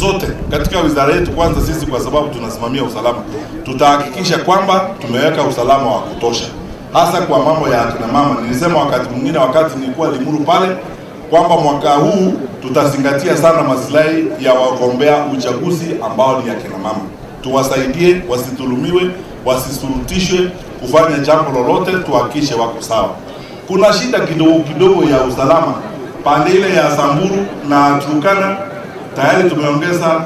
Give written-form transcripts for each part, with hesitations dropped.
zote katika wizara yetu, kwanza sisi kwa sababu tunasimamia usalama, tutahakikisha kwamba tumeweka usalama wa kutosha, hasa kwa mambo ya akina mama. Nilisema wakati mwingine, wakati nilikuwa Limuru pale, kwamba mwaka huu tutazingatia sana maslahi ya wagombea uchaguzi ambao ni akina mama, tuwasaidie wasidhulumiwe, wasisurutishwe kufanya jambo lolote, tuhakikishe wako sawa. Kuna shida kidogo kidogo ya usalama pande ile ya Samburu na Turkana. Tayari tumeongeza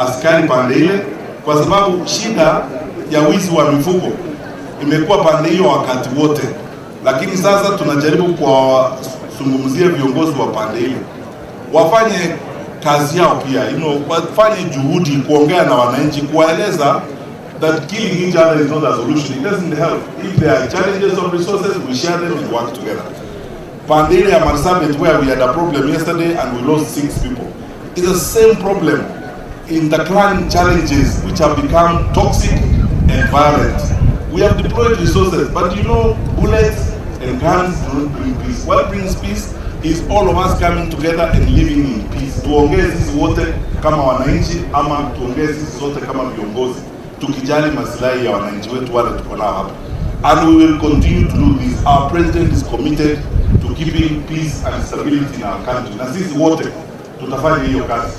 askari pande ile, kwa sababu shida ya wizi wa mifugo imekuwa pande hiyo wakati wote, lakini sasa tunajaribu kuwazungumzia viongozi wa pande ile wafanye kazi yao pia, wafanye juhudi kuongea na wananchi, kuwaeleza that killing each other is not a solution. It doesn't help. If there are challenges of resources, we share them and work together. Pande ile ya Marsabit, where we had a problem yesterday and we lost six people. It's the same problem in the clan challenges, which have become toxic and violent. We have deployed resources, but bullets and guns do not bring peace. What brings peace is all of us coming together and living in peace. Tuongee sisi wote kama wananchi ama tuongee sisi sote kama viongozi, tukijali maslahi ya wananchi wetu wale tuko nao hapa. And we will continue to do this. Our president is committed to keeping peace and stability in our country. Na sisi wote tutafanya hiyo kazi.